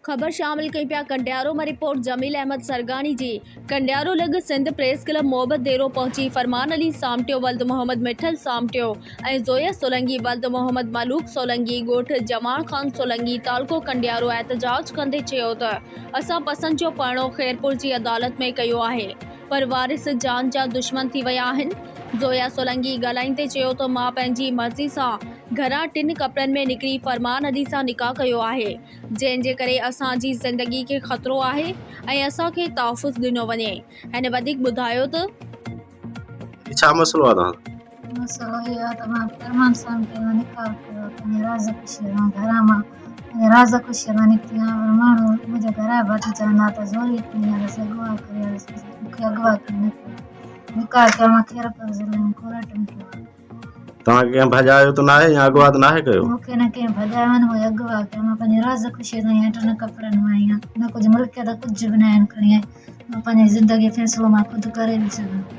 خبر شامل ڪيون پيا ڪنڊيارو مان رپورٽ جميل احمد سرگاڻي جي ڪنڊيارو لڳ سنڌ پريس ڪلب محبت ديرو پهچي فرمان علي سامٽيو ولد محمد مٺل سامٽيو ۽ زويا سولنگي ولد محمد ملوڪ سولنگي ڳوٺ جواڻ خان سولنگي تعلقو ڪنڊيارو احتجاج ڪندي چيو ته اسان پسند جو پرڻو خيرپور جي عدالت ۾ ڪيو آهي پر وارث جان جا دشمن ٿي ويا آهن زويا سولنگي ڳالهائيندي چيو ته مان پنهنجي مرضي سان گهران ٽن ڪپڙن ۾ نڪري فرمان علي سان نڪاح ڪيو آهي جنهن جي ڪري اسان جي زندگي کي خطرو آهي ۽ اسان کي تحفظ ڏنو وڃي. هن وڌيڪ ٻڌايو ته. هي ڇا مسئلو آهي توهان سان؟ مسئلو اهو آهي ته مان فرمان سان پنهنجو نڪاح ڪيو آهي پنهنجي راز خوشيء سان گهران مان پنهنجي راز خوشيء سان نڪتي آهيان پر ماڻهو منهنجي گهر جا ڀاتي چوندا ته زوريء کڻي آيس اغوا ڪري آيس مون کي اغوا ڪنهن نه ڪيو نڪاح ڪيو مان خيرپور ضلعي ۾ ڪورٽ ۾ ڪيو آهي. توهان کي ڪنهن ڀڄايو ته ناهي يا اغوا ته ناهي ڪيو؟ مون کي نه ڪنهن ڀڄايو آهي نه مون کي اغوا ڪيو. مان پنهنجي راز خوشيء سان ائين ٽن ڪپڙن مان آئي آهيان. نه ڪجهه ملڪيت ڪجهه به ناهي کڻي آئي. مان پنهنجي زندگيء جو فيصلو مان خود ڪري ٿي سگهان.